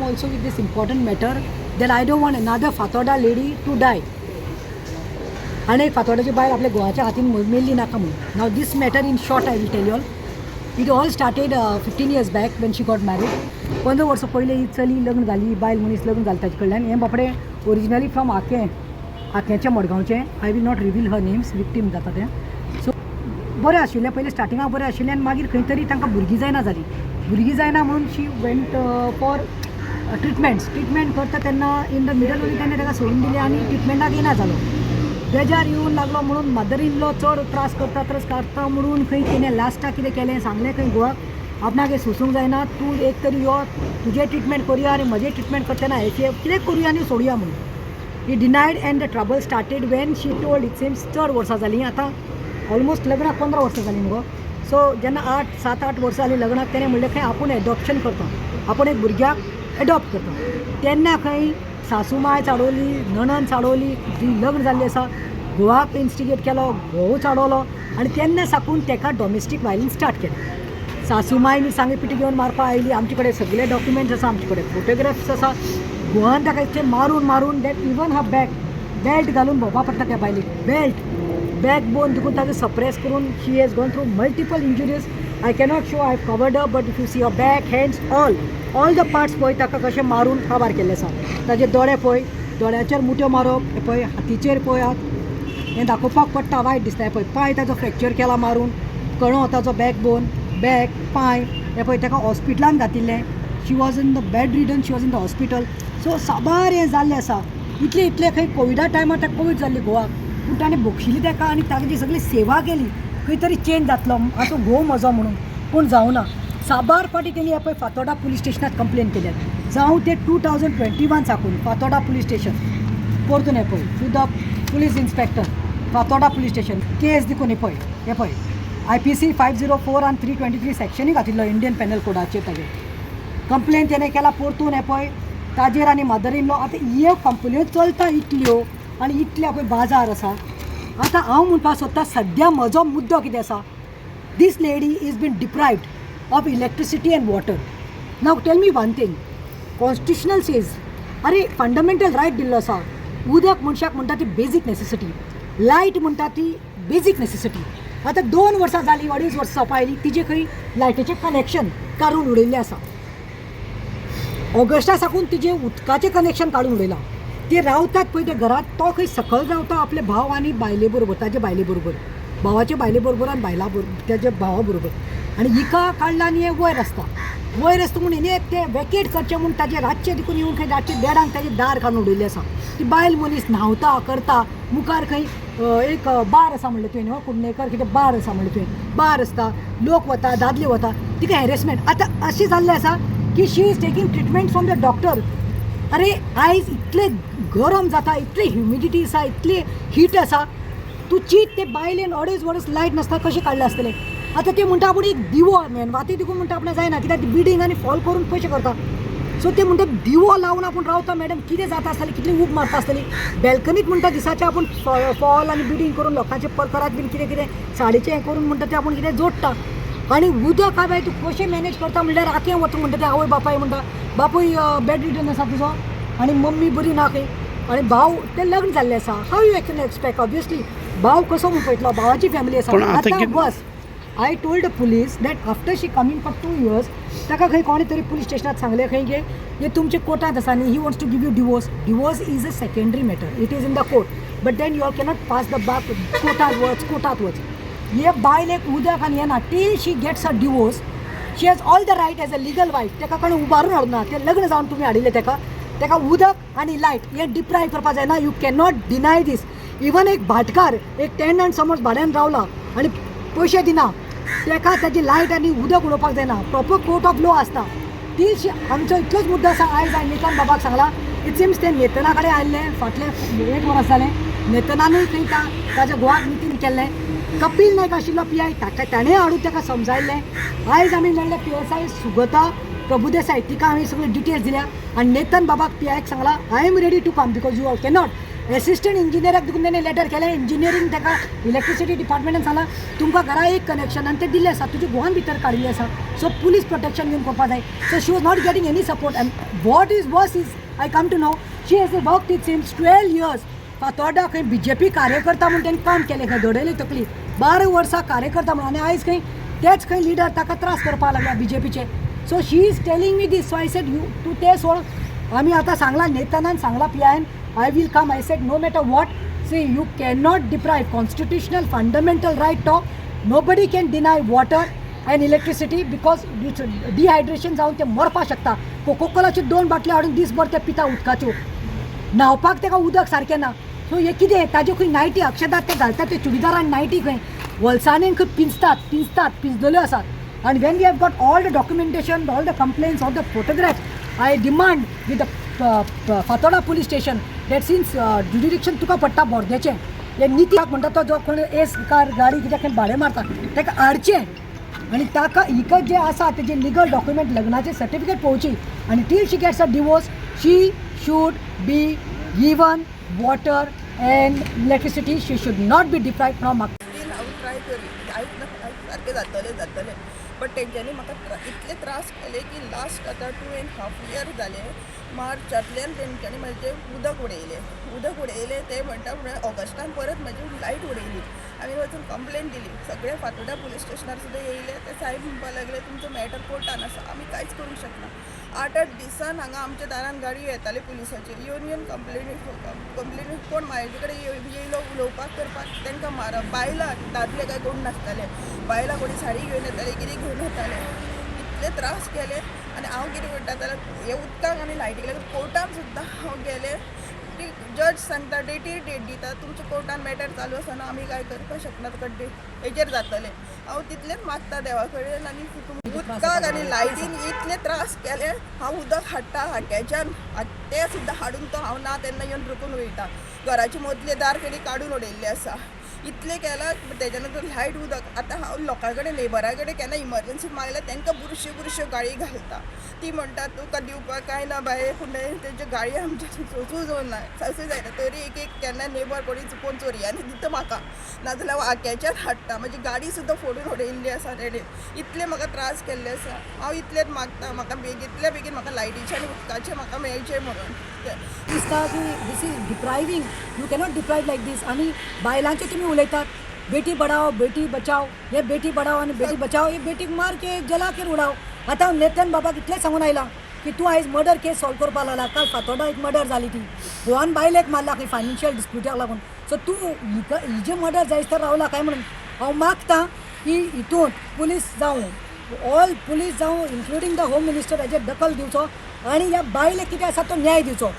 come also with this important matter that I don't want another Fatorda lady to die. आनी एक फातोर्डाची बायल आपल्या घोवाच्या हातीन मेल्ली नाका म्हणून. Now this matter in short I will tell you all. It all started 15 years back when she got married. 15 वर्सां पयलीं ही चली लग्न जाली, बायल मनीस लग्न जाली ताजे कडल्यान. हें बापडे ओरिजिनली फ्रॉम आकें, आक्याचें, मडगांवचें. I will not reveal her names, victim जाता तें. सो बरें आशिल्लें, पयलीं स्टार्टिंगाक बरें आशिल्लें आनी मागीर खंय तरी तांकां भुरगीं जायना जालीं. भुरगीं जायना म्हणून she went for treatments. Treatment करता तेन्ना इन the middle only तेन्ना ताका सोडून दिलें आनी ट्रिटमेंटाक येना जालो. बेजार येवन लागलो म्हणून मदर इन लॉ चड त्रास करता, त्रास करता म्हणून खंय तिणें लास्टाक कितें केलें, सांगलें खंय घोवाक, आपणाक हें सोंसूंक जायना, तूं एक तरी यो, तुजें ट्रिटमेंट करुया आनी म्हजें ट्रिटमेंट करतना हें कितें करुया आनी सोडुया म्हणून. He denied and the trouble started when she told, it seems चड वर्सां जालीं आतां, ऑलमोस्ट लग्नाक 15 वर्सां जालीं मुगो. सो जेन्ना आठ 7-8 वर्सां जालीं लग्नाक, तेणें म्हणलें खंय आपूण एडॉप्शन करता, आपूण एक भुरग्याक एडॉप्ट करता. तेन्ना खंय सासू माय चाडवली, नणन चाडवली, जी लग्न जाल्ली आसा, घोवाक इन्स्टिगेट केलो, घोव चाडवलो आनी तेन्ना साकून ताका डॉमेस्टीक वायलन्स स्टार्ट केलें. सासू माय मिरसांगे पिठी घेवन मारपा आयली. आमचे कडेन सगळे डॉक्युमेंट्स आसा, आमचे कडेन फोटोग्राफ्स आसा. घोवान ताका इतलें मारून मारून that even हा बॅक बेल्ट घालून भोंवपा पडटा त्या बायलेक. बेल्ट बॅक बोन देखून ताजो सप्रेस करून she has gone through multiple injuries. I cannot show, I covered up, but if you see a back, hands, all the parts पळय, ताका कशें मारून काबार केल्ले आसा. ताजे दोळे पळय, दोळ्याचेर मुठ्यो मारप हें पळय, हातीचेर पळयात. हें दाखोवपाक पडटा, वायट दिसता. हें पळय, पांय ताजो फ्रॅक्चर केला मारून, कणो ताजो बॅक बोन, बॅक, पांय हे पळय. ताका हॉस्पिटलान घातिल्लें. She was in the bedridden, she was in the hospital. So साबार हें जाल्लें आसा. इतलें इतलें खंय कोविडा टायमार ताका कोवीड जाल्ली घोवाक, पूण ताणें भोगशिली ताका आनी ताजी सगळी सेवा केली, खंय तरी चेंज जातलो असो घोव म्हजो म्हणून, पूण जावना. साबार फावटी तेणी हे पळय फातोर्डा पुलीस स्टेशनात कंप्लेन केल्यात. जावं ते 2021 साकून फातोर्डा पुलीस स्टेशन परतून हे पळय, to the police inspector, Fatorda police station case देखून. हे पळय, हे पळय, IPC 504 आनी 323 सेक्शनूय घातिल्लो इंडियन पेनल कोडाचेर. ताजेर कंप्लेन तेणें केला परतून. हे पळय, ताजेर आनी मदर इन लॉ. आतां ह्यो कंप्लेन चलता इतल्यो आनी इतल्या पळय बाजार आसा. आतां हांव म्हणपाक सोदतां, सद्या म्हजो मुद्दो कितें आसा, this lady is been deprived of electricity and water. Now tell me one thing, constitutional says, अरे फंडामेंटल रायट दिल्लो आसा. उदक मनशाक म्हणटा ती बेजीक नेसेसिटी, लायट म्हणटा ती बेजीक नेसेसिटी. आतां 2 वर्सां जालीं, 2.5 वर्सां जावपा आयलीं, तिजे खंय लायटीचें कनेक्शन काडून उडयल्लें आसा. ऑगस्टा साकून तिजें उदकाचें कनेक्शन काडून उडयलां. ते रावतात पळय त्या घरांत, तो खंय सकयल रावता आपले भाव आनी बायले बरोबर, ताजे बायले बरोबर, भावाचे बायले बरोबर आनी बायला बरोबर, ताच्या भावा बरोबर. आनी हिका काडला आनी हें वयर आसता. वयर आसता म्हूण हेणे ते वेकेट करचें म्हूण ताजे रातचें देखून येवन खंय रातचे देडांक ताजें दार काडून उडयल्लें आसा. ती बायल मनीस न्हांवता करता, मुखार खंय एक बार आसा म्हणलें तुवें न्हू, कुडणेकर कितें बार आसा म्हणलें तुवें. बार आसता, लोक वता, दादले वता, तिका हॅरेसमेंट आतां अशें जाल्लें आसा की she is taking treatment from the doctor. अरे, आयज इतलें गरम जाता, इतली ह्युमिडिटी आसा, इतली हीट आसा. तूं चीत, ते बायलेन 2.5 वर्स लायट नासता कशें काडलें आसतलें? आतां ते म्हणटा आपूण एक दिवो मेणवाती देखून म्हणटा आपणाक जायना, कित्याक बिडींग आनी फॉल करून पयशे करता. सो ते म्हणटा दिवो लावन आपूण रावता. मॅडम, कितें जाता आसतलें, कितली ऊब मारता आसतली बॅल्कनीत? म्हणटा दिसाचें आपूण फॉल आनी बिडींग करून लोकांचें परकरात बीन कितें कितें साडयेचें हें करून म्हणटा तें आपूण कितें जोडटा. आनी उदक हांवें तूं कशें मॅनेज करता म्हणल्यार आकें वता म्हणटा ते आवय बापाय म्हणटा, बापूय बेड रिडन आसा तुजो आनी मम्मी बरी ना खंय आनी भाव ते लग्न जाल्ले आसा. How you can expect? Obviously भाव कसो म्हूण पळयतलो, भावाची फॅमिली आसा. पण आतां आतां बस, I told the police that after she coming for 2 years, ताका खंय कोणी तरी पुलीस स्टेशनात सांगलें खंय की हे तुमचे कोर्टांत आसा आनी he wants to give you divorce. Divorce is a secondary matter, it is in the court, but then you all cannot pass the बाक. कोर्टात वच, कोर्टात वच. हे बायलेक उदक आनी येना till she gets a divorce. She has all the right as a legal wife. ताका कोणें उबारून हाडूना. तें लग्न जावन तुमी हाडिल्लें ताका. ताका उदक आनी लायट हें डिप्रायव करपा जायना. You cannot deny these. Even एक भाटकार, एक टेनंट समज भाड्यान रावला आनी पयशे दिना, ताका ताजी लायट आनी उदक उडोवपाक जायना. प्रॉपर कोर्ट ऑफ लॉ आसता ती. आमचो इतलोच मुद्दो आसा. आयज हांवें नेतन बाबाक सांगलां, it सिम्स ते नेतना कडेन आयिल्लें फाटलें एक वर्स जालें. नेतनानूय खंय ताच्या घोवाक मिटींग केल्लें. कपील नायक आशिल्लो पीआय, ताका ताणें हाडून ताका समजायल्लें. आयज आमी मेळ्ळे पीएसआय सुगता प्रभुदेसाय, तिका हांवें सगळे डिटेल्स दिल्या आनी नेतन बाबाक पीआयक सांगलां, I am ready to come because you all cannot. Assistant इंजिनियराक देखून तेणें लेटर केलें. इंजिनियरींग ताका इलेक्ट्रिसिटी डिपार्टमेंटान सांगलां, तुमकां घरा एक कनेक्शन आनी तें दिल्लें आसा, तुज्या घोवान भितर काडिल्लें आसा, सो पुलीस प्रोटेक्शन घेवन करपा जाय. So she was not getting any support. And what is worse is, I come to know she has work it since 12 years Fatorda. खंय बीजेपी कार्यकर्ता म्हूण तेणें काम केलें, खंय धडयली तकली 12 वर्सां कार्यकर्ता म्हणून. आनी आयज खंय तेच खंय लिडर ताका त्रास करपाक लागल्या बीजेपीचे. So she is telling me this. So I said, you तूं तें सोड. आमी आतां सांगलां, नेतनान सांगलां P iron, I will come. I said, no matter what, see, you cannot deprive constitutional fundamental right to, nobody can deny water and electricity, because dehydration जावन ते मरपाक शकता. कोकोकोलाच्यो दोन बाटल्यो हाडून दीसभर ते पिता उदकाच्यो. न्हांवपाक ताका उदक सारकें ना. सो हें कितें ताज्यो खंय नायटी अक्षदात ते घालतात, ते चुडीदार आनी नायटी खंय वलसाणीन खंय पिंजतात पिंजतात पिंजलेल्यो आसात. आनी when we have got all the documentation, all the complaints, all the photographs, I demand with the Fatorda police station that since jurisdiction तुका पडटा बोर्देचें, हे नितीक म्हणटा तो जो कोण एस कार गाडी कित्याक खंय भाडें मारता ताका हाडचें आनी ताका हिका जे आसा तेजे लिगल डॉक्युमेंट, लग्नाचे सर्टिफिकेट पळोवची आनी till she gets a divorce, she should be given water and electricity. She should not be deprive from. Still हांव ट्राय करी, आयज ना आयज सारकें जातलें जातलें, बट तेंच्यांनी म्हाका इतले त्रास केले की लास्ट आतां 2½ इयर जाले. मार्चांतल्यान तेंच्यांनी म्हाजें उदक उडयलें, उदक उडयलें. ते म्हणटा म्हणल्यार ऑगस्टान परत म्हाजी लायट उडयली. आमी वचून कंप्लेन दिली सगळे फातोर्डा पुलीस स्टेशनार सुद्दां येयले. ते साहेब म्हणपाक लागले, तुमचो मॅटर कोर्टान आसा, आमी कांयच करूंक शकना. आठ आठ दिसान हांगा आमच्या दारान गाडी येताली पुलिसाची, येवन येवन कंप्लेनी कंप्लेनी. कोण म्हाजे कडेन येयलो उलोवपाक करपाक, तांकां मारप. बायलां, दादले काय कोण नासताले. बायलां कोणी साडी घेवन येताले, कितें घेवन येताले, इतले त्रास केले. आनी हांव कितें म्हणटा जाल्यार, हे उदकाक आनी लायटीक लागून कोर्टान सुद्दां हांव गेलें. ती जज सांगता, डेटीर डेट दिता, तुमच्या कोर्टान मॅटर चालू आसा न्हू, आमी काय करपाक शकना, तुका डेट हेजेर जातलें. हांव तितलेंच मागता देवा कडेन. आनी उदकाक आनी लायटीन इतले त्रास केले. हांव उदक हाडटा हाट्याच्यान, तें सुद्दां हाडून तो हांव ना तेन्ना येवन रुकून वयता. घराचे मदले दार कडेन काडून उडयल्लें आसा. इतलें केलां. तेज्या नंतर लायट उदक आतां हांव लोकां कडेन, नेबरा कडेन केन्ना इमर्जन्सी मागल्यार तांकां बुरश्यो बुरश्यो गाळी घालता. ती म्हणटा, तुका दिवपाक कांय ना बाये, पूण तेंच्यो गाळी आमच्या सोसूं जायना, सोसूं जायना. तरी एक एक केन्ना नेबर कोणी चुकोन चोरयांनी दिता म्हाका, नाजाल्यार हांव आक्याच्यान हाडटा. म्हजी गाडी सुद्दां फोडून उडयल्ली आसा तेणें. इतले म्हाका त्रास केल्ले आसा. हांव इतलेंच मागता, म्हाका बेगींतल्या बेगीन म्हाका लायटीचें आनी उदकाचें म्हाका मेळचें म्हणून. दिसता की this is depriving. You cannot deprive like दीस. आनी बायलांचे तुमी उलयतात, बेटी बढाओ बेटी बचाओ. हे बेटी बढाओ आनी बेटी बचाओ, हे बेटीक मार के जला के उडाव. आतां हांव नेतन बाबाक इतलें सांगून आयलां की तूं आयज मर्डर केस सॉल्व करपाक लागला. काल फातोर्डा एक मर्डर जाली, ती घोवान बायलेक मारला खंय फायनान्शियल डिस्प्युटाक लागून. सो तूं हिका हिजे मर्डर जायत तर रावला काय म्हणून हांव मागता की हितून पुलीस जावं, ऑल पुलीस जावं, इन्क्लुडींग the home minister, हेजेर दखल दिवचो आनी ह्या बायलेक कितें आसा तो न्याय दिवचो.